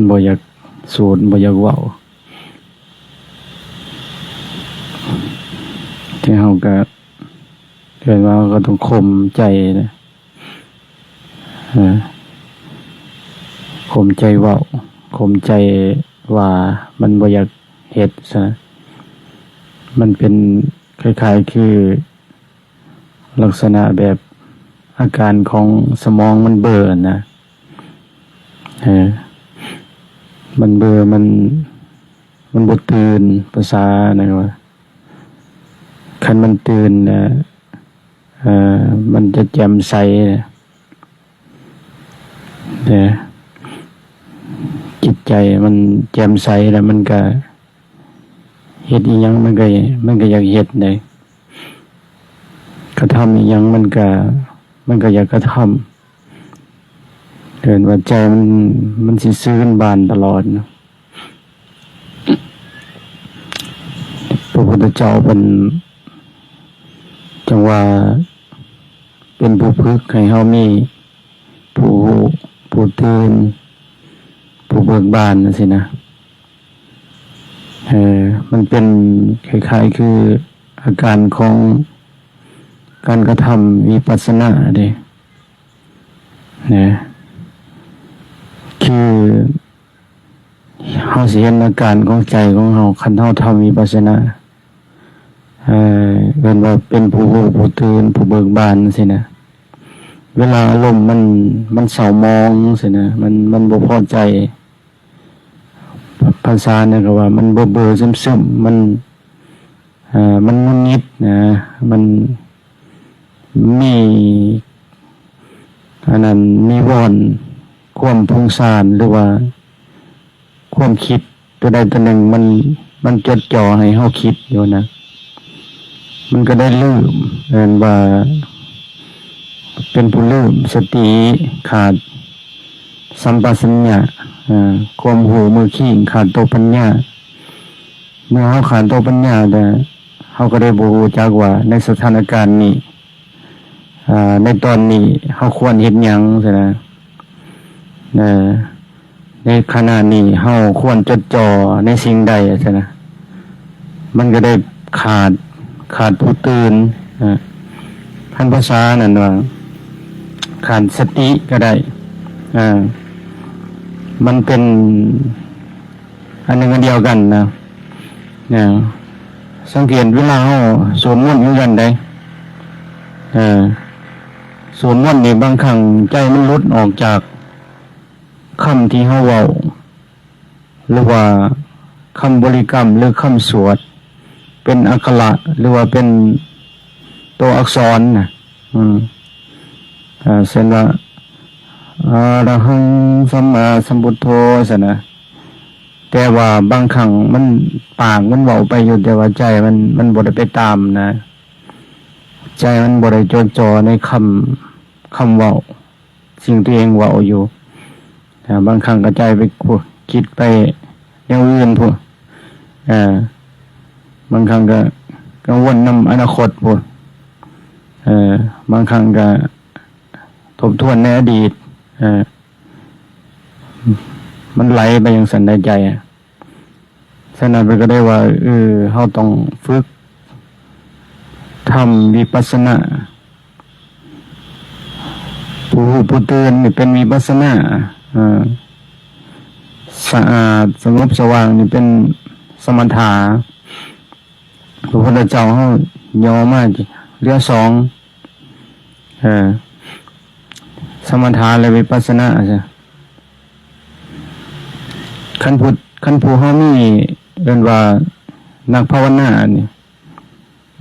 ບໍ່ຢາກສູດ ບໍ່ຢາກເວົ້າ ແຕ່ເຮົາກໍ ເອີ້ນວ່າເຮົາກໍຕ້ອງຂົ່ມໃຈນະ ເອີ ຂົ່ມໃຈເວົ້າ ຂົ່ມໃຈວ່າມັນບໍ່ຢາກເຮັດຊະ. ມັນເປັນຄ້າຍໆຄື ລັກສະນະແບບອາການຂອງສະໝອງມັນເບີນະ ເອີ ມັນເບີ ມັນ ມັນບໍ່ຕື່ນ ພາສານັ້ນວ່າ ຄັນມັນຕື່ນນະ ເອີ ມັນຈະແຈ່ມໃສນະ ເອີ ຈິດໃຈມັນແຈ່ມໃສ ແລ້ວມັນກະ ເຮັດອີ່ຫຍັງມັນກໍ ມັນກໍຢາກເຮັດເດ້ ກະທຳອີ່ຫຍັງມັນກໍ ມັນກໍຢາກກະທຳ ເອີ້ນວ່າໃຈມັນ ມັນຊິຊື່ນບານຕະຫຼອດ. ພະພຸດທະເຈົ້າເພິ່ນຈັ່ງວ່າເປັນຜູ້ຝຶກໃຫ້ເຮົາມີ ຜູ້ຮູ້ ຜູ້ຕື່ນ ຜູ້ເບີກບານຈັ່ງຊີ້ນະ ເອີ ມັນເປັນຄ້າຍໆຄືອາການຂອງການກະທຳວິປັດສະນາເດ້ ນະ ຄືເຮົາຊິເຫັນອາການຂອງໃຈຂອງເຮົາ ຄັນເຮົາທຳວິປັດສະນາ ເອີ ເອີ້ນວ່າເປັນຜູ້ຮູ້ ຜູ້ຕື່ນ ຜູ້ເບີກບານຊີ້ນະ ເວລາອາລົມມັນ ມັນເສົ້າໝອງຊີ້ນະ ມັນ ມັນບໍ່ພໍໃຈ ພາສານີ້ກໍວ່າມັນເບີໆຊຶມໆ ມັນ ເອີ ມັນຫງຸດຫງິດນະ ມັນມີ ອັນນັ້ນ ມີວອນຄວາມຟຸ້ງຊານ ຫຼືວ່າຄວາມຄິດ ຕົວໃດຕົວໜຶ່ງມັນ ມັນຈົດຈໍ່ໃຫ້ເຮົາຄິດຢູ່ນະ ມັນກໍໄດ້ລືມ ເອີ້ນວ່າເປັນຜູ້ລືມສະຕິ ຂາດສຳປະສັນຍະ ເອີ ຄວາມຮູ້ມືຄີງ ຂາດໂຕປັນຍາ. ເມື່ອເຮົາຂາດໂຕປັນຍາແລ້ວ ເຮົາກໍໄດ້ບໍ່ຮູ້ຈັກວ່າໃນສະຖານະການນີ້ ອາ ໃນຕອນນີ້ເຮົາຄວນເຮັດຫຍັງຊັ້ນນະ ເອີ ໃນຂະນະນີ້ເຮົາຄວນຈົດຈ່ອໃນສິ່ງໃດຊັ້ນນະ ມັນກໍໄດ້ຂາດ ຂາດຜູ້ຕື່ນ ເອີ ຄັນພາສານັ້ນວ່າຂາດສະຕິກໍໄດ້ ເອີ ມັນເປັນ ອັນໜຶ່ງອັນດຽວກັນນະ ນະ ສັງເກດເວລາເຮົາສວດມົນຄືກັນເດ້ ເອີ ສວດມົນນີ້ບາງຄັ້ງໃຈມັນຫຼຸດອອກຈາກຄຳທີ່ເຮົາເວົ້າ ຫຼືວ່າຄຳບໍລິກຳ ຫຼືຄຳສວດ ເປັນອັກຂະລະ ຫຼືວ່າເປັນໂຕອັກສອນນະ ອືມ ເຊັ່ນວ່າ ອະລະຫັງ ສຳມາສຳພຸດໂທ ຊັ້ນນະ ແຕ່ວ່າບາງຄັ້ງມັນ ປາກມັນເວົ້າໄປຢູ່ ແຕ່ວ່າໃຈມັນ ມັນບໍ່ໄດ້ໄປຕາມນະ ໃຈມັນບໍ່ໄດ້ຈົດຈ່ອໃນຄຳ ຄຳເວົ້າ ສິ່ງທີ່ຕົວເອງເວົ້າຢູ່ ອາ ບາງຄັ້ງກໍໃຈໄປຄິດໄປແນວອື່ນພຸ້ນ ເອີ ບາງຄັ້ງກໍກັງວົນນຳອະນາຄົດພຸ້ນ ເອີ ບາງຄັ້ງກໍທົບທວນໃນອະດີດ ເອີ ມັນໄຫຼໄປຈັ່ງຊັ້ນໃນໃຈ. ສະນັ້ນເພິ່ນກໍໄດ້ວ່າ ເອີ ເຮົາຕ້ອງຝຶກທຳວິປັດສະນາ ຜູ້ຮູ້ຜູ້ຕື່ນນີ້ເປັນວິປັດສະນາ ເອີ ສະອາດສະຫງົບສະຫວ່າງນີ້ເປັນສະມະຖາ. ພະພຸດທະເຈົ້າເຮົາຫຍໍ້ມາເຫຼືອສອງ ເອີ ສະມະຖາ ແລະ ວິປັດສະນາ ຊັ້ນຊະ. ຄັນຜູ້ ຄັນຜູ້ເຮົາມີ ເອີ້ນວ່ານັກພາວະນານີ້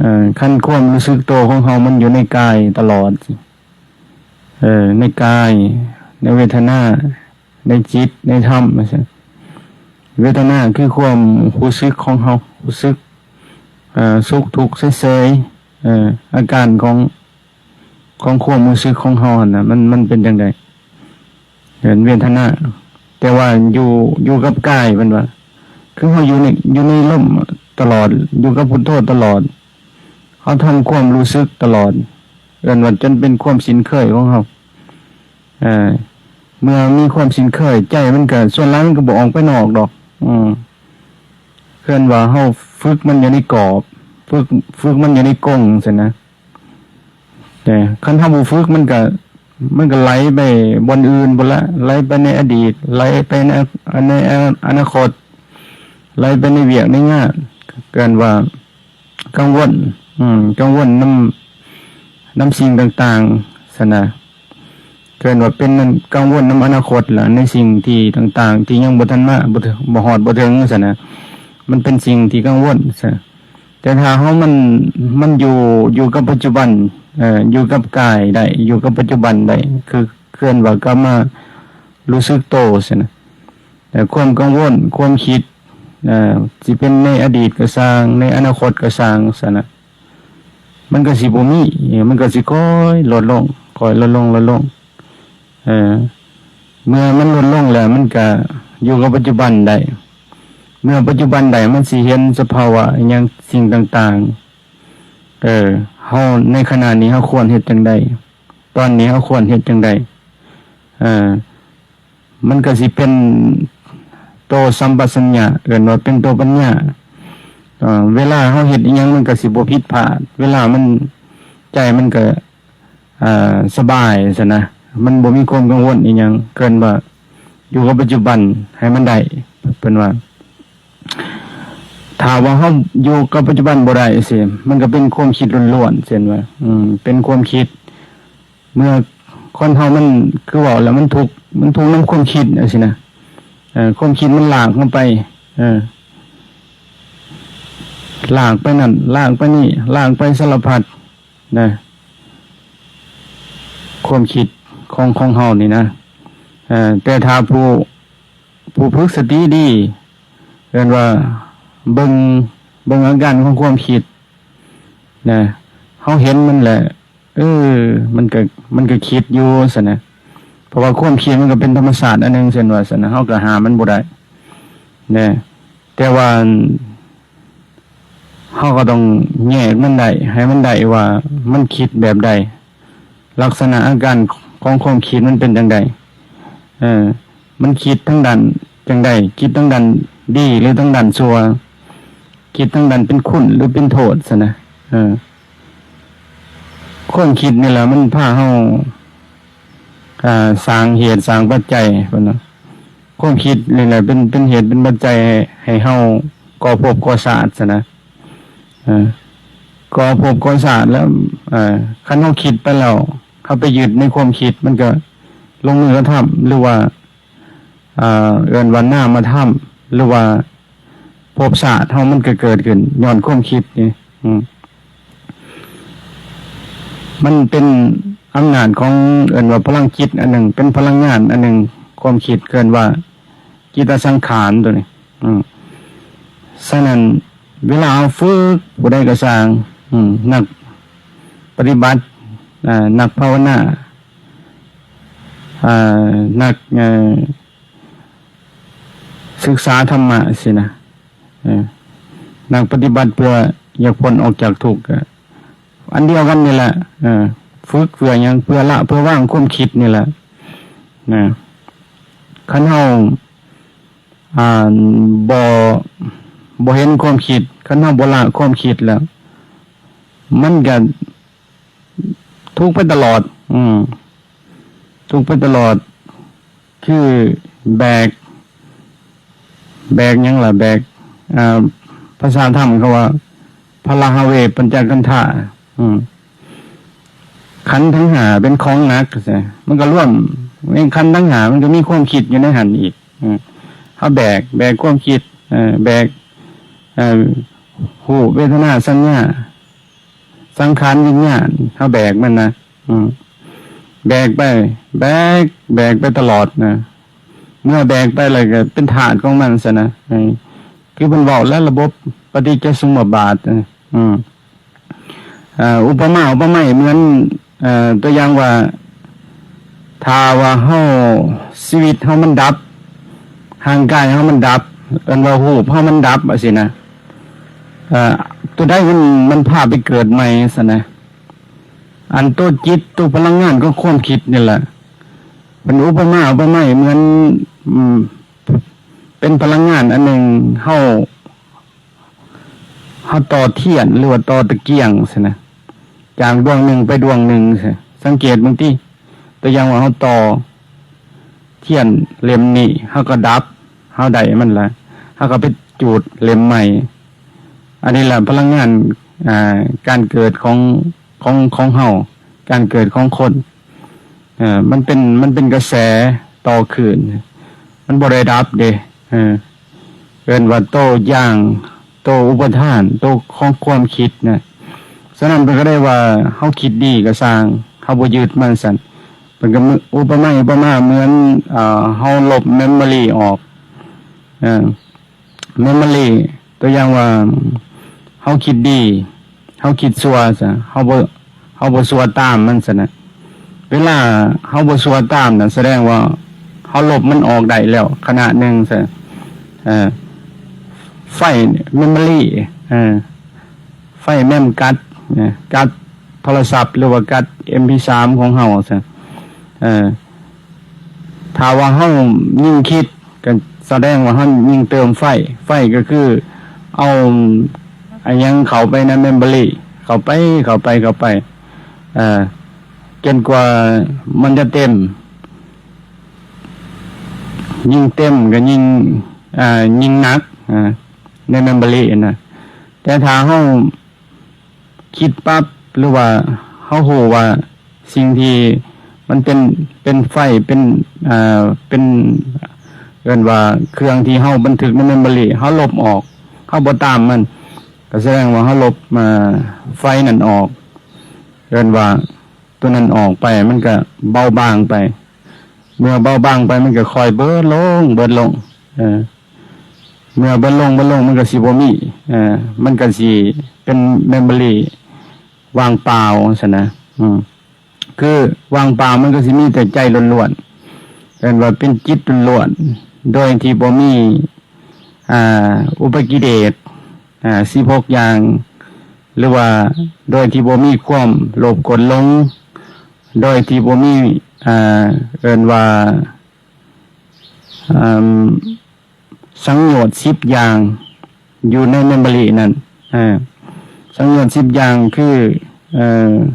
ເອີ ຄັນຄວາມຮູ້ສຶກໂຕຂອງເຮົາມັນຢູ່ໃນກາຍຕະຫຼອດ ເອີ ໃນກາຍ ໃນເວທະນາ ໃນຈິດ ໃນທຳ ວ່າຊັ້ນ. ເວທະນາຄືຄວາມຮູ້ສຶກຂອງເຮົາ ຮູ້ສຶກ ເອີ ສຸກທຸກເສີຍໆ ເອີ ອາການຂອງ ຂອງຄວາມຮູ້ສຶກຂອງເຮົາຫັ້ນນະ ມັນ ມັນເປັນຈັ່ງໃດ ເປັນເວທະນາ. ແຕ່ວ່າຢູ່ ຢູ່ກັບກາຍ ເພິ່ນວ່າ ຄືເຮົາຢູ່ໃນ ຢູ່ໃນລົມຕະຫຼອດ ຢູ່ກັບພຸດໂທຕະຫຼອດ ເຮົາທຳຄວາມຮູ້ສຶກຕະຫຼອດ ເອີ້ນວ່າຈົນເປັນຄວາມຊິນເຄີຍຂອງເຮົາ ເອີ ເມື່ອມີຄວາມຊິນເຄີຍ ໃຈມັນກໍ ສ່ວນຫຼາຍມັນກໍບໍ່ອອກໄປນອກດອກ. ອືມ ເອີ້ນວ່າເຮົາຝຶກມັນຢູ່ໃນກອບ ຝຶກ ຝຶກມັນຢູ່ໃນກົງຊັ້ນນະ. ແຕ່ຄັນເຮົາບໍ່ຝຶກ ມັນກະ ມັນກະໄຫຼໄປບ່ອນອື່ນພຸ້ນລະ, ໄຫຼໄປໃນອະດີດ, ໄຫຼໄປໃນ ໃນອະນາຄົດ, ໄຫຼໄປໃນວຽກໃນງານ. ເອີ້ນວ່າກັງວົນ ອືມ ກັງວົນນຳ ນຳສິ່ງຕ່າງໆຊັ້ນນະ. ເອີ້ນວ່າເປັນນັ້ນ ກັງວົນນຳອະນາຄົດລະ ໃນສິ່ງທີ່ຕ່າງໆ ທີ່ຍັງບໍ່ທັນມາ ບໍ່ ບໍ່ຮອດບໍ່ເຖິງຊັ້ນນະ. ມັນເປັນສິ່ງທີ່ກັງວົນຊະ. ແຕ່ຖ້າເຮົາມັນ ມັນຢູ່ ຢູ່ກັບປັດຈຸບັນ ເອີ ຢູ່ກັບກາຍໄດ້ ຢູ່ກັບປັດຈຸບັນໄດ້ ຄືເອີ້ນວ່າກັບມາຮູ້ສຶກໂຕຊັ້ນນະ. ແຕ່ຄວາມກັງວົນ ຄວາມຄິດ ເອີ ຊິເປັນໃນອະດີດກໍຊ່າງ ໃນອະນາຄົດກໍຊ່າງຊັ້ນນະ ມັນກໍຊິບໍ່ມີ ມັນກໍຊິຄ່ອຍລົດລົງ ຄ່ອຍລົດລົງ ລົດລົງ. ເອີ ເມື່ອມັນລົດລົງແລ້ວ ມັນກະຢູ່ກັບປັດຈຸບັນໄດ້. ເມື່ອປັດຈຸບັນໄດ້ ມັນຊິເຫັນສະພາວະອີ່ຫຍັງ ສິ່ງຕ່າງໆ ເອີ ເຮົາໃນຂະນະນີ້ເຮົາຄວນເຮັດຈັ່ງໃດ? ຕອນນີ້ເຮົາຄວນເຮັດຈັ່ງໃດ? ເອີ ມັນກໍຊິເປັນໂຕສຳປະສັນຍະ ເອີ້ນວ່າເປັນໂຕປັນຍາ. ເອີ ເວລາເຮົາເຮັດອີ່ຫຍັງ ມັນກໍຊິບໍ່ຜິດພາດ ເວລາມັນ ໃຈມັນກໍ ອ່າ ສະບາຍຊັ້ນນະ ມັນບໍ່ມີຄວາມກັງວົນອີ່ຫຍັງ. ເອີ້ນວ່າຢູ່ກັບປັດຈຸບັນໃຫ້ມັນໄດ້ ເພິ່ນວ່າ ຖ້າວ່າເຮົາຢູ່ກັບປັດຈຸບັນບໍ່ໄດ້ຊີ້ ມັນກໍເປັນຄວາມຄິດລ້ວນໆ ເຊັ່ນວ່າ ອືມ ເປັນຄວາມຄິດ ເມື່ອຄົນເຮົາມັນ ຄືເວົ້າແລ້ວ ມັນທຸກ ມັນທຸກນຳຄວາມຄິດຈັ່ງຊີ້ນະ. ເອີ ຄວາມຄິດມັນລາກເຮົາໄປ ເອີ ລາກໄປນັ້ນ ລາກໄປນີ້ ລາກໄປສາລະພັດ ນະ ຄວາມຄິດຂອງ ຂອງເຮົານີ້ນະ. ເອີ ແຕ່ຖ້າຜູ້ ຜູ້ຝຶກສະຕິດີ ເອີ້ນວ່າເບິ່ງ ເບິ່ງອາການຂອງຄວາມຄິດນະ ເຮົາເຫັນມັນແຫຼະ ເອີ ມັນກະ ມັນກະຄິດຢູ່ຊັ້ນນະ. ເພາະວ່າຄວາມຄິດມັນກະເປັນທຳມະຊາດອັນໜຶ່ງ ຊັ້ນວ່າຊັ້ນນະ ເຮົາກະຫ້າມມັນບໍ່ໄດ້ນະ. ແຕ່ວ່າ ເຮົາກໍຕ້ອງແຍກມັນໄດ້ ໃຫ້ມັນໄດ້ວ່າມັນຄິດແບບໃດ ລັກສະນະອາການຂອງຄວາມຄິດມັນເປັນຈັ່ງໃດ ເອີ ມັນຄິດທາງດ້ານຈັ່ງໃດ ຄິດທາງດ້ານດີ ຫຼື ທາງດ້ານຊົ່ວ ຄິດທາງດ້ານເປັນຄຸນ ຫຼື ເປັນໂທດຊັ້ນນະ. ເອີ ຄວາມຄິດນີ້ລະມັນພາເຮົາ ອ່າ ສ້າງເຫດສ້າງປັດໄຈ ເພິ່ນວ່າ ຄວາມຄິດນີ້ແຫຼະເປັນ ເປັນເຫດເປັນປັດໄຈໃຫ້ ໃຫ້ເຮົາກໍ່ພົບກໍ່ຊາດຊັ້ນນະ. ເອີ ກໍ່ພົບກໍ່ຊາດແລ້ວ ເອີ ຄັນເຮົາຄິດໄປແລ້ວ ເຮົາໄປຍຶດໃນຄວາມຄິດ ມັນກໍລົງມືກະທຳ ຫຼືວ່າ ເອີ ເອີ້ນວ່ານາມະທຳ ຫຼືວ່າ ພົບຊາດເຮົາມັນກໍເກີດຂຶ້ນຍ້ອນຄວາມຄິດນີ້. ອືມ ມັນເປັນອຳນາດຂອງ ເອີ້ນວ່າພະລັງຈິດອັນໜຶ່ງ ເປັນພະລັງງານອັນໜຶ່ງ ຄວາມຄິດ ເອີ້ນວ່າຈິດຕະສັງຂານໂຕນີ້. ອືມ ສະນັ້ນ ເວລາເຮົາຝຶກຜູ້ໃດກໍຊ່າງ ອືມ ນັກປະຕິບັດ ອາ ນັກພາວະນາ ອາ ນັກ ເອີ ສຶກສາທຳມະຊີ້ນະ ເອີ ນັກປະຕິບັດເພື່ອຢາກພົ້ນອອກຈາກທຸກ ກໍອັນດຽວກັນນີ້ແຫຼະ. ເອີ ຝຶກເພື່ອຫຍັງ? ເພື່ອລະ ເພື່ອວາງຄວາມຄິດນີ້ແຫຼະນະ. ຄັນເຮົາ ອ່າ ບໍ່ ບໍ່ເຫັນຄວາມຄິດ ຄັນເຮົາບໍ່ລະຄວາມຄິດແລ້ວ ມັນກະ ທຸກໄປຕະຫຼອດ ອືມ ທຸກໄປຕະຫຼອດ ຄືແບກ ແບກຫຍັງລະ ແບກ ອ່າ ພາສາທຳເຂົາວ່າ ພະລະຫະເວປັນຈະກັນທາ ອືມ ຂັນທັງຫ້າເປັນຂອງໜັກ ມັນກໍລວມ ແມ່ນຂັນທັງຫ້າ ມັນກໍມີຄວາມຄິດຢູ່ໃນຫັ້ນອີກ. ເຮົາແບກ ແບກຄວາມຄິດ ເອີ ແບກ ເອີ ຮູບ ເວທະນາ ສັນຍາ ສັງຂານ ວິນຍານ ເຮົາແບກມັນນະ ອືມ ແບກໄປ ແບກ ແບກໄປຕະຫຼອດນະ. ເມື່ອແບກໄປແລ້ວກໍເປັນທາດຂອງມັນຊັ້ນນະ ເອີ ຄືເພິ່ນເວົ້າແຫຼະ ລະບົບປະຕິດຈະສົມມະບາດ ເອີ ອືມ ເອີ ອຸປະມາອຸປະໄມເໝືອນ ເອີ ຕົວຢ່າງວ່າ ຖ້າວ່າເຮົາ ຊີວິດເຮົາມັນດັບ ຮ່າງກາຍເຮົາມັນດັບ ເອີ້ນວ່າຮູບເຮົາມັນດັບ ວ່າຊີ້ນະ ເອີ ຕົວໃດມັນ ມັນພາໄປເກີດໃໝ່ຊັ້ນນະ. ອັນໂຕຈິດ ໂຕພະລັງງານຂອງຄວາມຄິດນີ້ແຫຼະ ເພິ່ນອຸປະມາອຸປະໄມເໝືອນ ອືມ ເປັນພະລັງງານອັນໜຶ່ງ ເຮົາ ເຮົາຕໍ່ທຽນ ຫຼືວ່າຕໍ່ຕະກຽງຊັ້ນນະ ຈາກດວງໜຶ່ງໄປດວງໜຶ່ງຊັ້ນ. ສັງເກດເບິ່ງຕິ ຕົວຢ່າງວ່າເຮົາຕໍ່ທຽນເຫຼັ້ມນີ້ ເຮົາກໍດັບ ເຮົາໄດ້ມັນລະ ເຮົາກໍໄປຈູດເຫຼັ້ມໃໝ່. ອັນນີ້ລະພະລັງງານ ອ່າ ການເກີດຂອງ ຂອງ ຂອງເຮົາ ການເກີດຂອງຄົນ ເອີ ມັນເປັນ ມັນເປັນກະແສຕໍ່ຄືນ ມັນບໍ່ໄດ້ດັບເດ້ ເອີ ເອີ້ນວ່າໂຕຢ່າງ ໂຕອຸປະທານ ໂຕຂອງຄວາມຄິດນະ. ສະນັ້ນເພິ່ນກໍໄດ້ວ່າ ເຮົາຄິດດີກໍຊ່າງ ເຮົາບໍ່ຍຶດມັນຊັ້ນ. ເພິ່ນກໍ ອາ ອຸປະມາ ອຸປະມາເໝືອນ ເຮົາລົບເມມໂມຣີອອກ ເອີ ເມມໂມຣີ ຕົວຢ່າງວ່າ ເຮົາຄິດດີ ເຮົາຄິດຊົ່ວຊະ ເຮົາບໍ່ ເຮົາບໍ່ຊົ່ວຕາມມັນຊັ້ນນະ. ເວລາເຮົາບໍ່ຊົ່ວຕາມນັ້ນ ສະແດງວ່າເຮົາລົບມັນອອກໄດ້ແລ້ວຂະນະໜຶ່ງຊະ. ເອີ ໄຟເມມໂມຣີ ເອີ ໄຟເມມກັດ ເອີ ກັດໂທລະສັບ ຫຼືວ່າກັດເອັມພີສາມຂອງເຮົາຊະ. ເອີ ຖ້າວ່າເຮົາຍິ່ງຄິດ ກໍສະແດງວ່າເຮົາຍິ່ງເຕີມໄຟ ໄຟກໍຄືເອົາ ອາຫຍັງເຂົ້າໄປໃນເມມໂມຣີ ເຂົ້າໄປ ເຂົ້າໄປ ເຂົ້າໄປ ເອີ ຈົນກວ່າມັນຈະເຕັມ ຍິ່ງເຕັມກໍຍິ່ງ ເອີ ຍິ່ງໜັກ ເອີ ໃນເມມໂມຣີນະ. ແຕ່ຖ້າເຮົາ ຄິດປັບ ຫຼືວ່າເຮົາຮູ້ວ່າສິ່ງທີ່ມັນເປັນ ເປັນໄຟ ເປັນ ເປັນ ເອີ້ນວ່າເຄື່ອງທີ່ເຮົາບັນທຶກໃນເມມໂມຣີ ເຮົາລົບອອກ ເຮົາບໍ່ຕາມມັນ ກໍສະແດງວ່າເຮົາລົບໄຟນັ້ນອອກ ເອີ້ນວ່າໂຕນັ້ນອອກໄປ ມັນກໍເບົາບາງໄປ. ເມື່ອເບົາບາງໄປ ມັນກໍຄ່ອຍເບີດລົງ ເບີດລົງ ເອີ ເມື່ອເບີດລົງ ເບີດລົງ ມັນກໍຊິບໍ່ມີ ເອີ ມັນກໍຊິເປັນເມມໂມຣີວ່າງເປົ່າຊັ້ນນະ. ອືມ ຄືວ່າງເປົ່າ ມັນກໍຊິມີແຕ່ໃຈລ້ວນໆ ເອີ້ນວ່າເປັນຈິດລ້ວນໆ ໂດຍທີ່ບໍ່ມີ ອ່າ ອຸປະກິເລດ ອ່າ ສິບຫົກຢ່າງ ຫຼືວ່າໂດຍທີ່ບໍ່ມີຄວາມໂລບກົດຫຼົງ ໂດຍທີ່ບໍ່ມີ ອ່າ ເອີ້ນວ່າ ອາ ສັງໂຍດສິບຢ່າງຢູ່ໃນເມມໂມຣີນັ້ນ. ອາ ສັງໂຍດສິບຢ່າງຄື ເອີ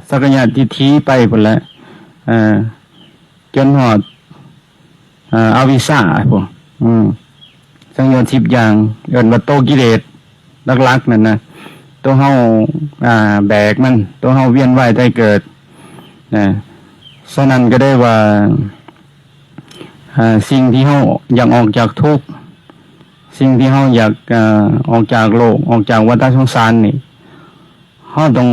ສັກກະຍະທິດຖິໄປພຸ້ນແຫຼະ ເອີ ຈົນຮອດ ອາ ອະວິຊຊາພຸ້ນ. ອືມ ສັງໂຍດສິບຢ່າງ ເອີ້ນວ່າໂຕກິເລດຫຼັກໆນັ້ນນະ ໂຕເຮົາ ອາ ແບກມັນ ໂຕເຮົາວຽນວ່າຍຕາຍເກີດນະ. ສະນັ້ນກໍໄດ້ວ່າ ອາ ສິ່ງທີ່ເຮົາຢາກອອກຈາກທຸກ ສິ່ງທີ່ເຮົາຢາກ ອາ ອອກຈາກໂລກ ອອກຈາກວັດຕະສົງສານນີ້ ເຮົາຕ້ອງ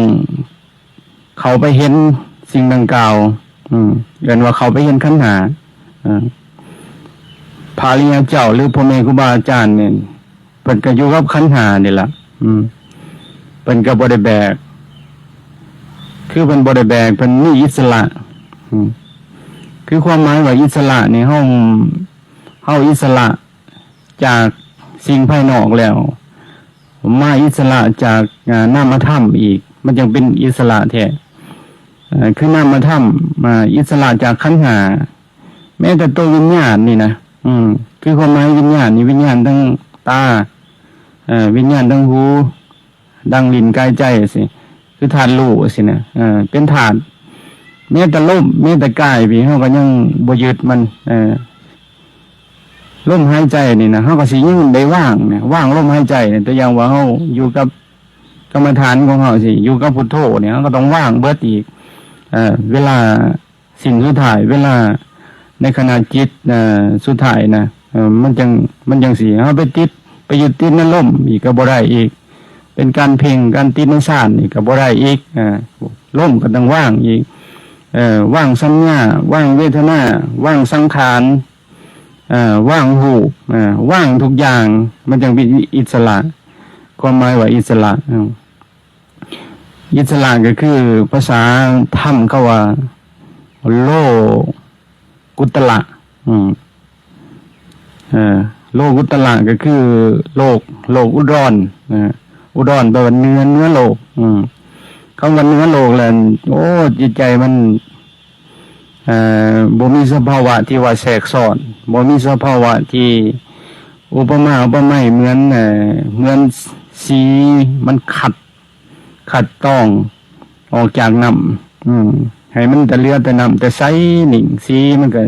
ເຂົ້າໄປເຫັນສິ່ງດັ່ງກ່າວ ອືມ ເອີ້ນວ່າເຂົ້າໄປເຫັນຂັນຫ້າ. ເອີ ພະອະລິຍະເຈົ້າ ຫຼື ພໍ່ແມ່ຄູບາອາຈານນີ້ ເພິ່ນກໍຢູ່ກັບຂັນຫ້ານີ້ລະ ອືມ ເພິ່ນກໍບໍ່ໄດ້ແບກ ຄືເພິ່ນບໍ່ໄດ້ແບກ ເພິ່ນມີອິດສະຫຼະ ອືມ ຄືຄວາມໝາຍວ່າອິດສະຫຼະນີ້ ເຮົາ ເຮົາອິດສະຫຼະຈາກສິ່ງພາຍນອກແລ້ວ ມາອິດສະຫຼະຈາກ ອາ ນາມະທຳອີກ ມັນຈັ່ງເປັນອິດສະຫຼະແທ້ ເອີ ຄືນາມະທຳ ອາ ອິດສະຫຼະຈາກຂັນຫ້າ ແມ້ແຕ່ໂຕວິນຍານນີ້ນະ ອືມ ຄືຄວາມໝາຍວິນຍານນີ້ ວິນຍານທັງຕາ ເອີ ວິນຍານທັງຫູ ດັງ ລີ້ນ ກາຍ ໃຈ ຊີ້ ຄືທາດຮູ້ຊີ້ນະ ເອີ ເປັນທາດ ແມ້ແຕ່ລົມ ແມ້ແຕ່ກາຍພີ້ ເຮົາກໍຍັງບໍ່ຍຶດມັນ ເອີ ລົມຫາຍໃຈນີ້ນະ ເຮົາກໍຊິຍັງໄດ້ວາງນະ ວາງລົມຫາຍໃຈນີ້ ຕົວຢ່າງວ່າເຮົາຢູ່ກັບກຳມະຖານຂອງເຮົາຊີ້ ຢູ່ກັບພຸດໂທນີ້ ເຮົາກໍຕ້ອງວາງເບິດອີກ ເອີ ເວລາ ສິ້ນສຸດທ້າຍ ເວລາໃນຂະນະຈິດ ເອີ ສຸດທ້າຍນະ ເອີ ມັນຈັ່ງ ມັນຈັ່ງຊິ ເຮົາໄປຕິດ ໄປຍຶດຕິດໃນລົມອີກກໍບໍ່ໄດ້ອີກ ເປັນການເພັ່ງ ການຕິດໃນຊານນີ້ກໍບໍ່ໄດ້ອີກ ເອີ ລົມກໍຕ້ອງວາງອີກ ເອີ ວາງສັນຍາ ວາງເວທະນາ ວາງສັງຂານ ເອີ ວາງຮູບ ເອີ ວາງທຸກຢ່າງ ມັນຈັ່ງເປັນອິດສະຫຼະ ຄວາມໝາຍວ່າອິດສະຫຼະ ເອີ ອິດສະຫຼະກໍຄືພາສາທຳເຂົາວ່າໂລກຸດຕະລະ ອືມ ເອີ ໂລກຸດຕະລະກໍຄືໂລກ ໂລກອຸດອນ ເອີ ອຸດອນແປວ່າເໜືອ ເໜືອໂລກ ອືມ ຄຳວ່າເໜືອໂລກແລ້ວ ໂອ້ ຈິດໃຈມັນ ເອີ ບໍ່ມີສະພາວະທີ່ວ່າແຊກຊ້ອນ, ບໍ່ມີສະພາວະທີ່ ອຸປະມາອຸປະໄມເໝືອນ ເອີ ເໝືອນສີມັນຂັດ ຄັດຕອງອອກຈາກນ້ຳ ອືມ ໃຫ້ມັນແຕ່ເຫຼືອແຕ່ນ້ຳແຕ່ໃສນິ່ງ, ສີມັນກໍ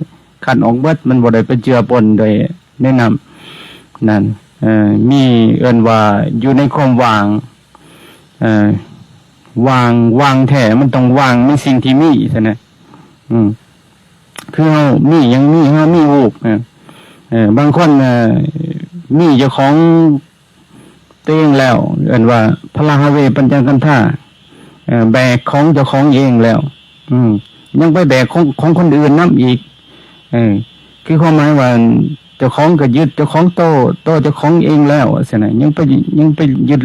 ຂັດອອກເບິດ, ມັນບໍ່ໄດ້ໄປເຈືອປົນດ້ວຍໃນນ້ຳນັ້ນ. ເອີ ມີເອີ້ນວ່າຢູ່ໃນຄວາມວ່າງ ເອີ ວ່າງ ວ່າງແທ້ ມັນຕ້ອງວ່າງໃນສິ່ງທີ່ມີຊັ້ນນະ. ອືມ ຄືເຮົາມີຫຍັງ ມີເຮົາມີຮູບ ເອີ ບາງຄົນ ເອີ ມີເຈົ້າຂອງຕົວເອງແລ້ວ ເອີ້ນວ່າພະລະຫະເວປັນຈະກັນທາ ເອີ ແບກຂອງເຈົ້າຂອງເອງແລ້ວ ອືມ ຍັງໄປແບກຂອງ ຂອງຄົນອື່ນນຳອີກ. ເອີ ຄືຄວາມໝາຍວ່າເຈົ້າຂອງກໍຍຶດເຈົ້າຂອງໂຕ ໂຕເຈົ້າຂອງເອງແລ້ວຊັ້ນນະ ຍັງໄປ ຍັງໄປຍຶດ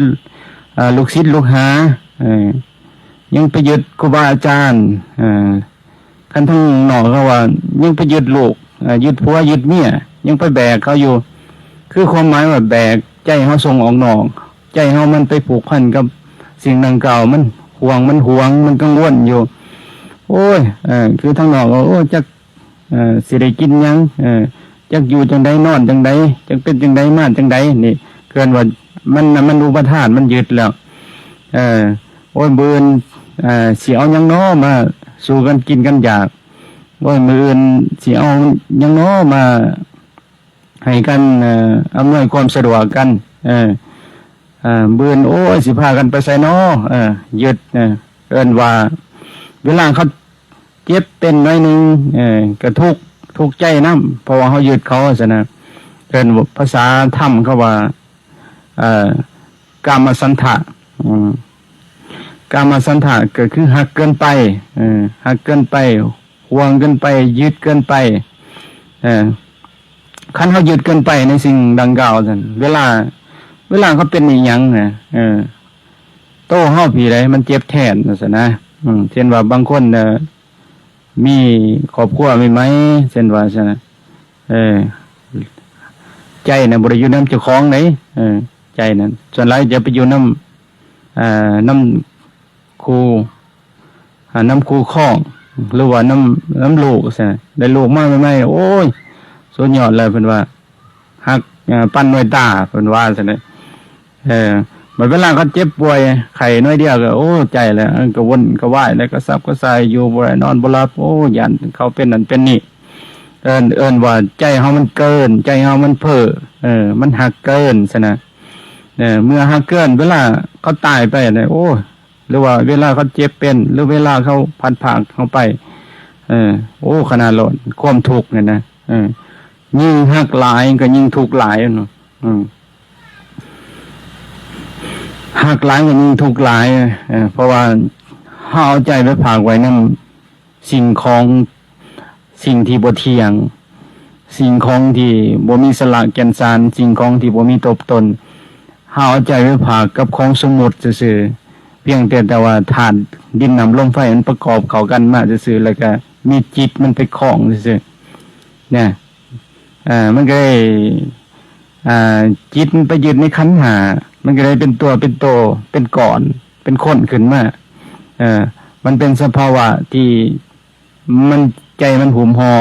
ເອີ ລູກສິດລູກຫາ ເອີ ຍັງໄປຍຶດຄູບາອາຈານ ເອີ ຄັນທາງນອກເຂົາວ່າຍັງໄປຍຶດລູກ ເອີ ຍຶດຜົວຍຶດເມຍ ຍັງໄປແບກເຂົາຢູ່. ຄືຄວາມໝາຍວ່າແບກໃຈເຮົາສົ່ງອອກນອກ ໃຈເຮົາມັນໄປຜູກພັນກັບສິ່ງດັ່ງກ່າວ ມັນຫ່ວງ ມັນຫວງ ມັນກັງວົນຢູ່. ໂອ້ຍ ເອີ ຄືທາງນອກວ່າ ໂອ້ ຈັກ ເອີ ຊິໄດ້ກິນຫຍັງ ເອີ ຈັກຢູ່ຈັ່ງໃດ ນອນຈັ່ງໃດ ຈັກເປັນຈັ່ງໃດ ມາຈັ່ງໃດ ນີ້ ເອີ້ນວ່າມັນ ມັນອຸປະທານ ມັນຍຶດແລ້ວ. ເອີ ໂອ້ຍ ມື້ອື່ນ ເອີ ຊິເອົາຫຍັງນໍມາສູ່ກັນກິນກັນຢາກ, ໂອ້ຍ ມື້ອື່ນຊິເອົາຫຍັງນໍມາໃຫ້ກັນ ເອີ ອຳນວຍຄວາມສະດວກກັນ ເອີ ເອີ ມື້ອື່ນ ໂອ້ຍ ຊິພາກັນໄປໃສນໍ ເອີ ຍຶດ ເອີ ເອີ້ນວ່າເວລາເຂົາ ເຈັບເປັນໜ້ອຍໜຶ່ງ ເອີ ກະທຸກ ທຸກໃຈນຳ ເພາະວ່າເຮົາຍຶດເຂົາຊັ້ນນະ. ເອີ້ນ ພາສາທຳເຂົາວ່າ ເອີ ກາມະສັນທະ ອືມ ກາມະສັນທະກໍຄືຮັກເກີນໄປ ເອີ ຮັກເກີນໄປ ຫວງເກີນໄປ ຍຶດເກີນໄປ. ເອີ ຄັນເຮົາຍຶດເກີນໄປໃນສິ່ງດັ່ງກ່າວຊັ້ນ ເວລາ ເວລາເຂົາເປັນອີ່ຫຍັງນະ ເອີ ໂຕເຮົາພີໃດມັນເຈັບແທນວ່າຊັ້ນນະ. ອືມ ເຊັ່ນວ່າບາງຄົນ ເອີ ມີຄອບຄົວໃໝ່ໆ ເຊັ່ນວ່າຊັ້ນນະ ເອີ ໃຈນະບໍ່ໄດ້ຢູ່ນຳເຈົ້າຂອງເດ້ ເອີ ໃຈນັ້ນສ່ວນຫຼາຍຈະໄປຢູ່ນຳ ເອີ ນຳຄູ່ ອາ ນຳຄູ່ຄອງ ຫຼືວ່ານຳ ນຳລູກຊັ້ນນະ. ໄດ້ລູກມາໃໝ່ໆ ໂອ້ຍ ສຸດຍອດແລ້ວ ເພິ່ນວ່າ ຮັກ ເອີ ປານນ້ອຍຕາ ເພິ່ນວ່າຊັ້ນເດ. ເອີ ບັດເວລາເຂົາເຈັບປ່ວຍໄຂ້ໜ້ອຍດຽວກໍ ໂອ້ ໃຈແລ້ວ ເອີ ກະວົນກະວາຍແລ້ວ ກະສັບກະສ່າຍ ຢູ່ບໍ່ໄດ້ ນອນບໍ່ຫຼັບ ໂອ້ ຢ້ານເຂົາເປັນນັ້ນເປັນນີ້. ເອີ້ນ ເອີ້ນວ່າໃຈເຮົາມັນເກີນ ໃຈເຮົາມັນເພ້ອ ເອີ ມັນຮັກເກີນຊັ້ນນະ. ເອີ ເມື່ອຮັກເກີນ ເວລາເຂົາຕາຍໄປນະ ໂອ້ ຫຼືວ່າເວລາເຂົາເຈັບເປັນ ຫຼືເວລາເຂົາພັດພາກເຮົາໄປ ເອີ ໂອ້ ຂະໜາດໂລດ ຄວາມທຸກນີ້ນະ ເອີ ຍິ່ງຮັກຫຼາຍກໍຍິ່ງທຸກຫຼາຍເນາະ. ອືມ ຮັກຫຼາຍກໍຍິ່ງທຸກຫຼາຍ ເອີ ເພາະວ່າເຮົາເອົາໃຈໄປຝາກໄວ້ນຳ ສິ່ງຂອງ ສິ່ງທີ່ບໍ່ທ່ຽງ ສິ່ງຂອງທີ່ບໍ່ມີສາລະແກ່ນສານ ສິ່ງຂອງທີ່ບໍ່ມີຕົວຕົນ ເຮົາເອົາໃຈໄປຝາກກັບຂອງສົມມຸດຊື່ໆ ພຽງແຕ່ ແຕ່ວ່າທາດດິນນ້ຳລົມໄຟມັນປະກອບເຂົ້າກັນມາຊື່ໆ ແລ້ວກະມີຈິດມັນໄປຄອງຊື່ໆ ນະ. ເອີ ມັນກໍເລີຍ ເອີ ຈິດມັນໄປຍຶດໃນຂັນຫ້າ ມັນກໍເລີຍເປັນຕົວເປັນໂຕ ເປັນກ້ອນ ເປັນຄົນຂຶ້ນມາ. ເອີ ມັນເປັນສະພາວະທີ່ ມັນ ໃຈມັນຫຸມຫໍ່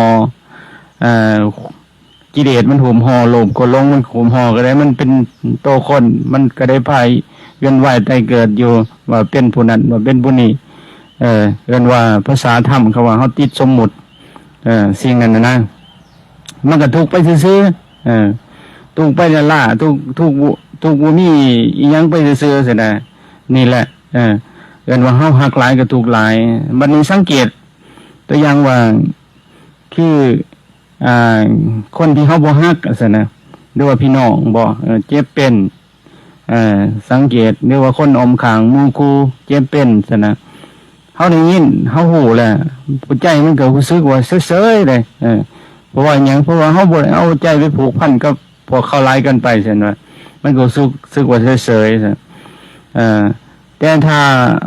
ເອີ ກິເລດມັນຫຸມຫໍ່ ໂລບໂກລົງມັນຫຸມຫໍ່ ກໍໄດ້ ມັນເປັນໂຕຄົນ ມັນກໍໄດ້ພາຍວຽນວ່າຍຕາຍເກີດຢູ່ ວ່າເປັນຜູ້ນັ້ນ ວ່າເປັນຜູ້ນີ້. ເອີ ເອີ້ນວ່າພາສາທຳເຂົາວ່າເຮົາຕິດສົມມຸດ ເອີ ສິ່ງນັ້ນນະ ມັນກໍທຸກໄປຊື່ໆ ເອີ ທຸກໄປລ້າໆ ທຸກ ທຸກ ທຸກບໍ່ມີອີ່ຫຍັງໄປຊື່ໆ ຊັ້ນນະ. ນີ້ແຫຼະ ເອີ ເອີ້ນວ່າເຮົາຮັກຫຼາຍກໍທຸກຫຼາຍ. ບັດນີ້ສັງເກດ ຕົວຢ່າງວ່າ ຄື ອ່າ ຄົນທີ່ເຮົາບໍ່ຮັກຊັ້ນນະ ຫຼືວ່າພີ່ນ້ອງບໍ ເອີ ເຈັບເປັນ ເອີ ສັງເກດ ຫຼືວ່າຄົນອ້ອມຂ້າງ ໝູ່ຄູ່ເຈັບເປັນຊັ້ນນະ ເຮົາໄດ້ຍິນ ເຮົາຮູ້ແລ້ວ ໃຈມັນກໍຮູ້ສຶກວ່າເຊີຍໆເດ້. ເອີ ເພາະວ່າຫຍັງ? ເພາະວ່າເຮົາບໍ່ໄດ້ເອົາໃຈໄປຜູກພັນກັບພວກເຂົາຫຼາຍເກີນໄປຊັ້ນວ່າ ມັນກໍຮູ້ສຶກວ່າເຊີຍໆຊັ້ນ. ເອີ ແຕ່ຖ້າ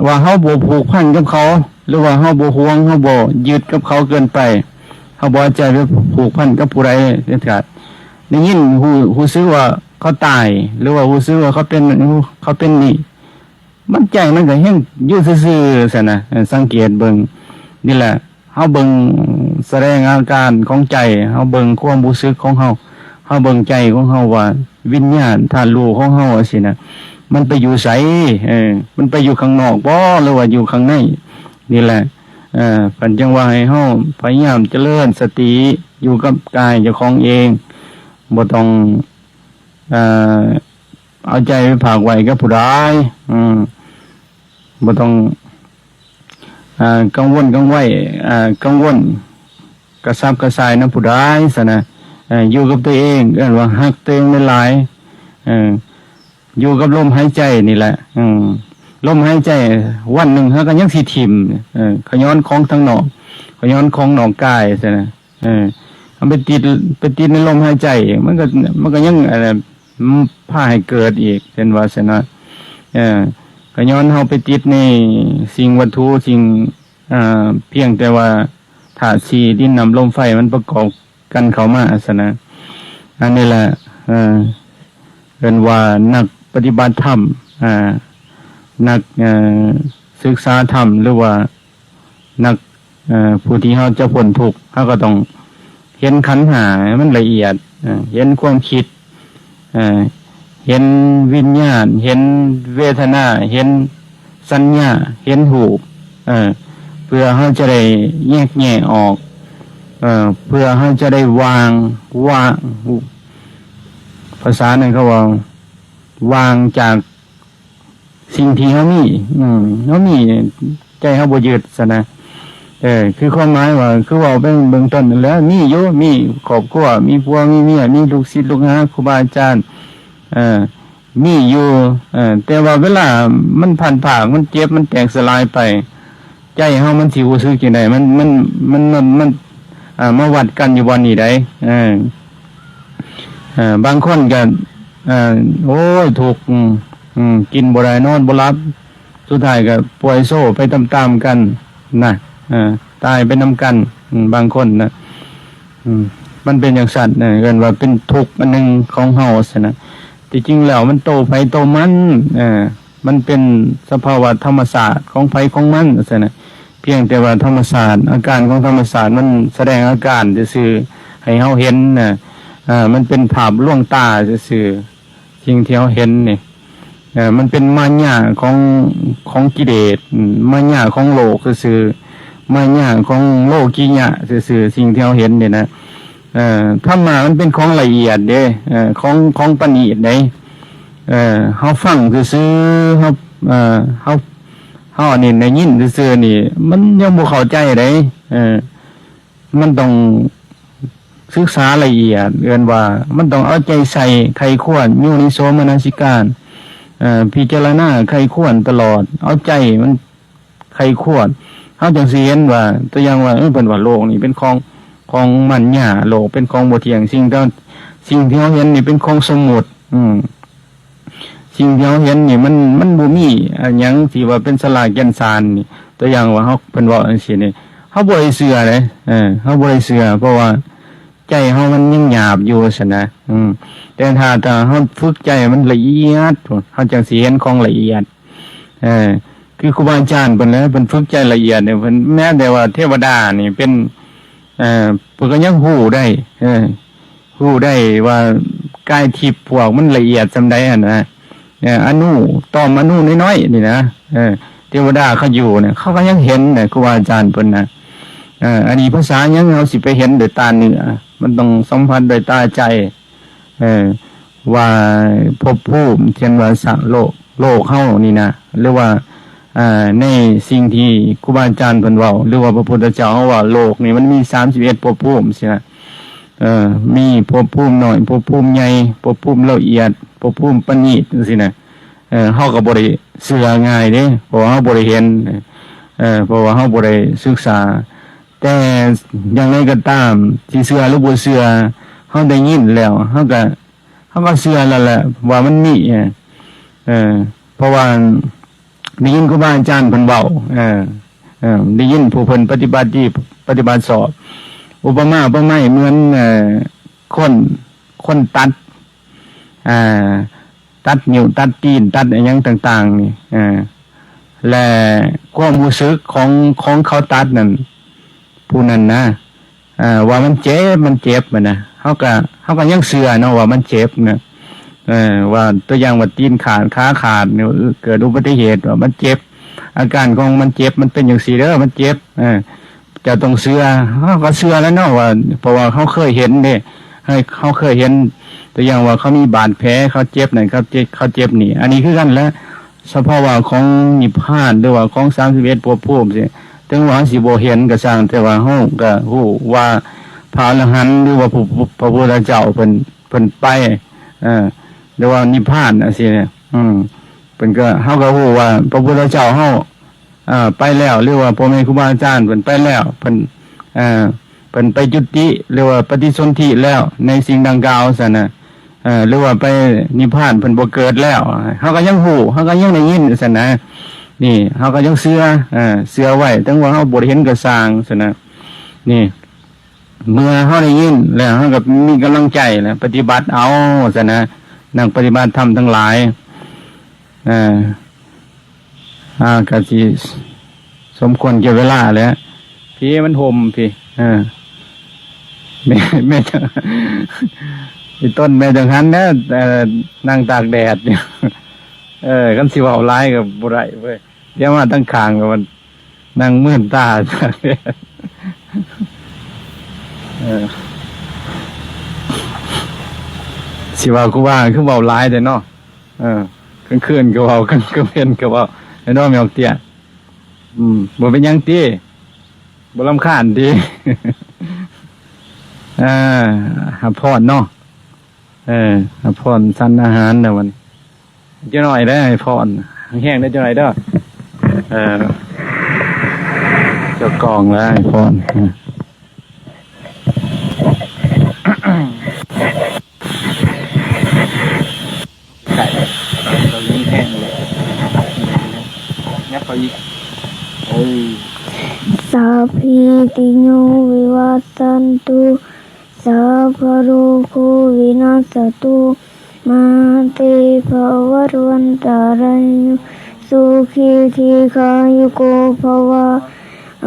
ວ່າເຮົາບໍ່ຜູກພັນກັບເຂົາ ຫຼືວ່າເຮົາບໍ່ຫວງ ເຮົາບໍ່ຍຶດກັບເຂົາເກີນໄປ ເຮົາບໍ່ເອົາໃຈໄປຜູກພັນກັບຜູ້ໃດເດັດຂາດ ໄດ້ຍິນ ຮູ້ ຮູ້ສຶກວ່າເຂົາຕາຍ ຫຼືວ່າຮູ້ສຶກວ່າເຂົາເປັນ ເຂົາເປັນນີ້ ມັນ ໃຈມັນກໍແຮ່ງຢູ່ຊື່ໆຊັ້ນນະ. ເອີ ສັງເກດເບິ່ງ ນີ້ແຫຼະ ເຮົາເບິ່ງ ສະແດງອາການຂອງໃຈ, ເຮົາເບິ່ງຄວາມຮູ້ສຶກຂອງເຮົາ, ເຮົາເບິ່ງໃຈຂອງເຮົາວ່າ ວິນຍານທາດຮູ້ຂອງເຮົາຈັ່ງຊີ້ນະ ມັນໄປຢູ່ໃສ? ເອີ ມັນໄປຢູ່ຂ້າງນອກບໍ ຫຼືວ່າຢູ່ຂ້າງໃນ? ນີ້ແຫຼະ ເອີ ເພິ່ນຈຶ່ງວ່າໃຫ້ເຮົາພະຍາຍາມຈະເລີນສະຕິຢູ່ກັບກາຍເຈົ້າຂອງເອງ, ບໍ່ຕ້ອງ ເອີ ເອົາໃຈໄປຝາກໄວ້ກັບຜູ້ໃດ, ອືມ ບໍ່ຕ້ອງ ເອີ ກັງວົນກັງວາຍ ເອີ ກັງວົນກະສັບກະສ່າຍນຳຜູ້ໃດຊັ້ນນະ. ເອີ ຢູ່ກັບຕົວເອງ ເອີ້ນວ່າຮັກຕົວເອງຫຼາຍໆ, ເອີ ຢູ່ກັບລົມຫາຍໃຈນີ້ແຫຼະ. ອືມ ລົມຫາຍໃຈ ວັນໜຶ່ງເຮົາກໍຍັງຊິຖິ້ມ ເອີ ຂະຍ້ອນຂອງທາງນອກ, ຂະຍ້ອນຂອງນອກກາຍຊັ້ນນະ. ເອີ ເຮົາໄປຕິດ ໄປຕິດໃນລົມຫາຍໃຈ ມັນກໍ ມັນກໍຍັງ ເອີ ພາໃຫ້ເກີດອີກ ເຊັ່ນວ່າຊັ້ນນະ. ເອີ ກໍຍ້ອນເຮົາໄປຕິດໃນສິ່ງວັດຖຸ ສິ່ງ ເອີ ພຽງແຕ່ວ່າທາດສີ່ ດິນ ນ້ຳ ລົມ ໄຟ ມັນປະກອບກັນເຂົ້າມາຊັ້ນນະ. ອັນນີ້ແຫຼະ ເອີ ເອີ້ນວ່ານັກປະຕິບັດທຳ ເອີ ນັກ ເອີ ສຶກສາທຳ ຫຼືວ່າ ນັກ ເອີ ຜູ້ທີ່ເຮົາຈະພົ້ນທຸກ ເຮົາກໍຕ້ອງເຫັນຂັນຫ້າໃຫ້ມັນລະອຽດ, ເອີ ເຫັນຄວາມຄິດ, ເອີ ເຫັນວິນຍານ, ເຫັນເວທະນາ, ເຫັນສັນຍາ, ເຫັນຮູບ, ເອີ ເພື່ອເຮົາຈະໄດ້ແຍກແຍະອອກ, ເອີ ເພື່ອເຮົາຈະໄດ້ວາງ, ວາງ, ພາສານັ້ນເຂົາເວົ້າ ວາງຈາກ ສິ່ງທີ່ເຮົາມີ ອືມ ເຮົາມີ ໃຈເຮົາບໍ່ຍຶດຊັ້ນນະ. ເອີ ຄືຄວາມໝາຍວ່າ ຄືເວົ້າໄປເບື້ອງຕົ້ນນັ້ນແຫຼະ ມີຢູ່ ມີຄອບຄົວ ມີຜົວ ມີເມຍ ມີລູກສິດລູກຫາ ຄູບາອາຈານ ເອີ ມີຢູ່ ເອີ ແຕ່ວ່າເວລາມັນພັດພາກ ມັນເຈັບ ມັນແຕກສະຫຼາຍໄປ ໃຈເຮົາມັນຊິຮູ້ສຶກຈັ່ງໃດ? ມັນ ມັນ ມັນ ມັນ ມັນ ອ່າ ມາວັດກັນຢູ່ບ່ອນນີ້ໃດ໋. ເອີ ເອີ ບາງຄົນກໍ ເອີ ໂອ້ຍ ທຸກ ອືມ ອືມ ກິນບໍ່ໄດ້ ນອນບໍ່ຫຼັບ ສຸດທ້າຍກໍປ່ວຍໂຊໄປຕາມໆກັນນະ ເອີ ຕາຍໄປນຳກັນ. ອືມ ບາງຄົນນະ ອືມ ມັນເປັນຈັ່ງຊັ້ນນະ ເອີ້ນວ່າເປັນທຸກອັນໜຶ່ງຂອງເຮົາຊັ້ນນະ. ທີ່ຈິງແລ້ວມັນໂຕໃຜໂຕມັນ ເອີ ມັນເປັນສະພາວະທຳມະຊາດຂອງໃຜຂອງມັນວ່າຊັ້ນນະ. ພຽງແຕ່ວ່າທຳມະຊາດ ອາການຂອງທຳມະຊາດມັນສະແດງອາການຊື່ໆ ໃຫ້ເຮົາເຫັນນະ. ເອີ ມັນເປັນພາບລວງຕາຊື່ໆ ສິ່ງທີ່ເຮົາເຫັນນີ້ ເອີ ມັນເປັນມາຍາຂອງ ຂອງກິເລດ ມາຍາຂອງໂລກຊື່ໆ ມາຍາຂອງໂລກິຍະຊື່ໆ ສິ່ງທີ່ເຮົາເຫັນນີ້ນະ. ເອີ ທຳມະມັນເປັນຂອງລະອຽດເດ້ ເອີ ຂອງ ຂອງປະນີດເດ້. ເອີ ເຮົາຟັງຊື່ໆ ເຮົາ ເອີ ເຮົາ ເຮົາອັນນີ້ໄດ້ຍິນຊື່ໆນີ້ ມັນຍັງບໍ່ເຂົ້າໃຈເດ້. ເອີ ມັນຕ້ອງສຶກສາລະອຽດ ເອີ້ນວ່າມັນຕ້ອງເອົາໃຈໃສ່ ໃຄ່ຄວນ ໂຍນິໂສມະນະສິການ ເອີ ພິຈາລະນາໃຄ່ຄວນຕະຫຼອດ ເອົາໃຈມັນ ໃຄ່ຄວນ ເຮົາຈັ່ງຊິເຫັນວ່າ ຕົວຢ່າງວ່າ ເອີ ເພິ່ນວ່າໂລກນີ້ເປັນຂອງ ຂອງມັນຍາ ໂລກເປັນຂອງບໍ່ທ່ຽງ ສິ່ງທີ່ ສິ່ງທີ່ເຮົາເຫັນນີ້ເປັນຂອງສົມມຸດ ອືມ ສິ່ງທີ່ເຮົາເຫັນນີ້ມັນ ມັນບໍ່ມີອັນຫຍັງທີ່ວ່າເປັນສາລາແກ່ນສານນີ້ ຕົວຢ່າງວ່າເຮົາ ເພິ່ນເວົ້າຈັ່ງຊີ້ນີ້ ເຮົາບໍ່ໄດ້ເຊື່ອເດ້ ເອີ ເຮົາບໍ່ໄດ້ເຊື່ອ ເພາະວ່າໃຈເຮົາມັນຍັງຫຍາບຢູ່ຊັ້ນນະ. ອືມ ແຕ່ຖ້າ ຖ້າເຮົາຝຶກໃຈໃຫ້ມັນລະອຽດ ເຮົາຈັ່ງຊິເຫັນຂອງລະອຽດ. ເອີ ຄືຄູບາອາຈານເພິ່ນແຫຼະ ເພິ່ນຝຶກໃຈລະອຽດນີ້ ເພິ່ນ ແມ້ແຕ່ວ່າເທວະດານີ້ເປັນ ເອີ ເພິ່ນກໍຍັງຮູ້ໄດ້ ເອີ ຮູ້ໄດ້ວ່າກາຍທິບພວກມັນລະອຽດສ່ຳໃດຫັ້ນນະ. ເອີ ອະນຸ ຕ່ອມອະນຸນ້ອຍໆນີ້ນະ ເອີ ເທວະດາເຂົາຢູ່ນະ ເຂົາກໍຍັງເຫັນນະ ຄູບາອາຈານເພິ່ນນະ. ເອີ ອັນນີ້ພາສາຫຍັງເຮົາຊິໄປເຫັນດ້ວຍຕາເນື້ອ ມັນຕ້ອງສຳຜັດດ້ວຍຕາໃຈ. ເອີ ວ່າພົບພູມ ເຊັ່ນວ່າສະ ໂລກ ໂລກເຮົານີ້ນະ ຫຼືວ່າ ເອີ ໃນສິ່ງທີ່ຄູບາອາຈານເພິ່ນເວົ້າ ຫຼືວ່າພະພຸດທະເຈົ້າເຮົາເວົ້າ ໂລກນີ້ມັນມີສາມສິບເອັດພົບພູມຊີ້ນະ. ເອີ ມີພົບພູມນ້ອຍ ພົບພູມໃຫຍ່ ພົບພູມລະອຽດ ພົບພູມປະນີດຈັ່ງຊີ້ນະ. ເອີ ເຮົາກໍບໍ່ໄດ້ເຊື່ອງ່າຍເດ້ ເພາະວ່າເຮົາບໍ່ໄດ້ເຫັນ ເອີ ເພາະວ່າເຮົາບໍ່ໄດ້ສຶກສາ. ແຕ່ຢ່າງໃດກໍຕາມ ຊິເຊື່ອຫຼືບໍ່ເຊື່ອ ເຮົາໄດ້ຍິນແລ້ວ ເຮົາກໍ ເຮົາກໍເຊື່ອແລ້ວແຫຼະວ່າມັນມີ ເອີ ເພາະວ່າໄດ້ຍິນຄູບາອາຈານເພິ່ນເວົ້າ ເອີ ເອີ ໄດ້ຍິນຜູ້ເພິ່ນປະຕິບັດດີ ປະຕິບັດຊອບ ອຸປະມາອຸປະໄມເໝືອນ ເອີ ຄົນ ຄົນຕັດ ເອີ ຕັດນິ້ວ ຕັດຕີນ ຕັດອີ່ຫຍັງຕ່າງໆນີ້ ເອີ ແລະ ຄວາມຮູ້ສຶກຂອງ ຂອງເຂົາຕັດນັ້ນ ເ ຜູ້ນັ້ນນະ ເອີ ວ່າມັນເຈັບ ມັນເຈັບຫັ້ນນະ ເຮົາກໍ ເຮົາກໍຍັງເຊື່ອເນາະວ່າມັນເຈັບນະ ເອີ ວ່າຕົວຢ່າງວ່າຕີນຂາດ ຂາຂາດ ເກີດອຸບັດຕິເຫດ ວ່າມັນເຈັບ ອາການຂອງມັນເຈັບ ມັນເປັນຈັ່ງຊີ້ເດີ ມັນເຈັບ ເອີ ເຈົ້າຕ້ອງເຊື່ອ ເຮົາກໍເຊື່ອແລ້ວເນາະວ່າ ເພາະວ່າເຮົາເຄີຍເຫັນເດ້ ເຮົາເຄີຍເຫັນຕົວຢ່າງວ່າເຂົາມີບາດແຜ ເຂົາເຈັບນັ້ນ ເຂົາເຈັບ ເຂົາເຈັບນີ້ ອັນນີ້ຄືກັນແຫຼະ ສະພາວະຂອງນິບພານ ຫຼືວ່າຂອງສາມສິບເອັດພົບພູມຊີ້ ເຖິງວ່າເຮົາຊິບໍ່ເຫັນກໍຊ່າງ ແຕ່ວ່າເຮົາກໍຮູ້ວ່າພະອໍລະຫັນ ຫຼືວ່າພະ ພະພຸດທະເຈົ້າເພິ່ນ ເພິ່ນໄປ ເອີ ຫຼືວ່ານິບພານຈັ່ງຊີ້ ອືມ ເພິ່ນກໍ ເຮົາກໍຮູ້ວ່າພະພຸດທະເຈົ້າເຮົາ ເອີ ໄປແລ້ວ ຫຼືວ່າພໍ່ແມ່ຄູບາອາຈານເພິ່ນໄປແລ້ວ ເພິ່ນ ເອີ ເພິ່ນໄປຈຸຕິ ຫຼືວ່າປະຕິສົນທິແລ້ວໃນສິ່ງດັ່ງກ່າວຊັ້ນນະ ເອີ ຫຼືວ່າໄປນິບພານ ເພິ່ນບໍ່ເກີດແລ້ວ ເຮົາກໍຍັງຮູ້ ເຮົາກໍຍັງໄດ້ຍິນຊັ້ນນະ ນີ້ ເຮົາກໍຍັງເຊື່ອ ເອີ ເຊື່ອໄວ້ ເຖິງວ່າເຮົາບໍ່ໄດ້ເຫັນກໍຊ່າງຊັ້ນນະ ນີ້ ເມື່ອເຮົາໄດ້ຍິນແລ້ວ ເຮົາກໍມີກຳລັງໃຈແລ້ວ ປະຕິບັດເອົາຊັ້ນນະ ນັກປະຕິບັດທຳທັງຫຼາຍ ເອີ ອ່າ ກະຊິສົມຄວນແກ່ເວລາແຫຼະ ພີ້ມັນຫົ່ມພີ້ ເອີ ແມ່ ແມ່ ອີຕົ້ນແມ່ຈັງຫັນແຫຼະ ເອີ ນັ່ງຕາກແດດຢູ່ ເອີ ຄັນຊິເວົ້າຫຼາຍກໍບໍ່ໄດ້ເວີຍ ດຽວມາທາງຂ້າງກໍມັນນັ່ງມື່ນຕາຕາກແດດ ເອີ ຊິວ່າຄູບາຄືເວົ້າຫຼາຍແທ້ເນາະ. ເອີ ກາງຄືນກໍເວົ້າ ກາງ ກາງເວັນກໍເວົ້າ ແມ່ນບໍ່ແມ່ອອກເຕ້ຍ? ອືມ ບໍ່ເປັນຫຍັງຕິ? ບໍ່ລຳຄານຕິ? ເອີ ຮັບພອນເນາະ ເອີ ຮັບພອນສັນອາຫານແລ້ວບັດນີ້ ຈັກໜ້ອຍເດີໃຫ້ພອນ ແຮງໆເດີ ຈັກໜ້ອຍເດີ ເອີ ເຈົ້າກອງແລ້ວໃຫ້ພອນ ເອີ. ໄກ່ ເຂົາຍິງແຮງເລີຍ ຍັບເຂົ້າອີກ ເອີ Sabbītiyo vivajjantu, sabbarogo vinassatu, mā te bhavatvantarāyo, sukhī dīghāyuko bhava.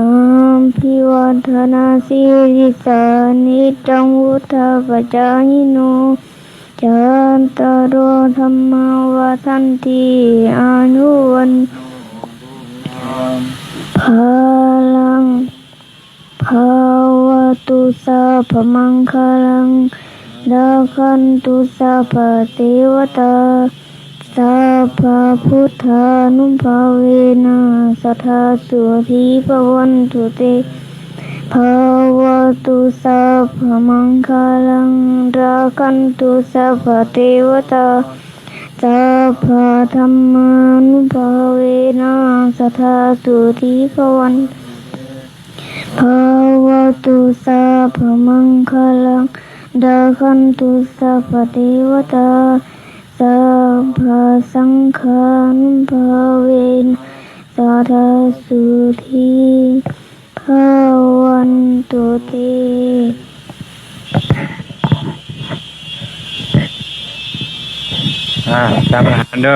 Abhivādanasīlissa niccaṃ vuḍḍhāpacāyino, cattāro dhammā vaḍḍhanti, āyu vaṇṇo sukhaṃ balaṃ. Bhavatu sabbamaṅgalaṃ, rakkhantu sabbadevatā, sabbabuddhānubhāvena, sadā sotthī bhavantu te. Bhavatu sabbamaṅgalaṃ, rakkhantu sabbadevatā, sabbadhammānubhāvena, sadā sotthī bhavantu te. Bhavatu sabbamaṅgalaṃ, rakkhantu sabbadevatā, sabbasaṅghānubhāvena, sadā sotthī bhavantu te. ອ່າ ສັນອາຫານເດີ.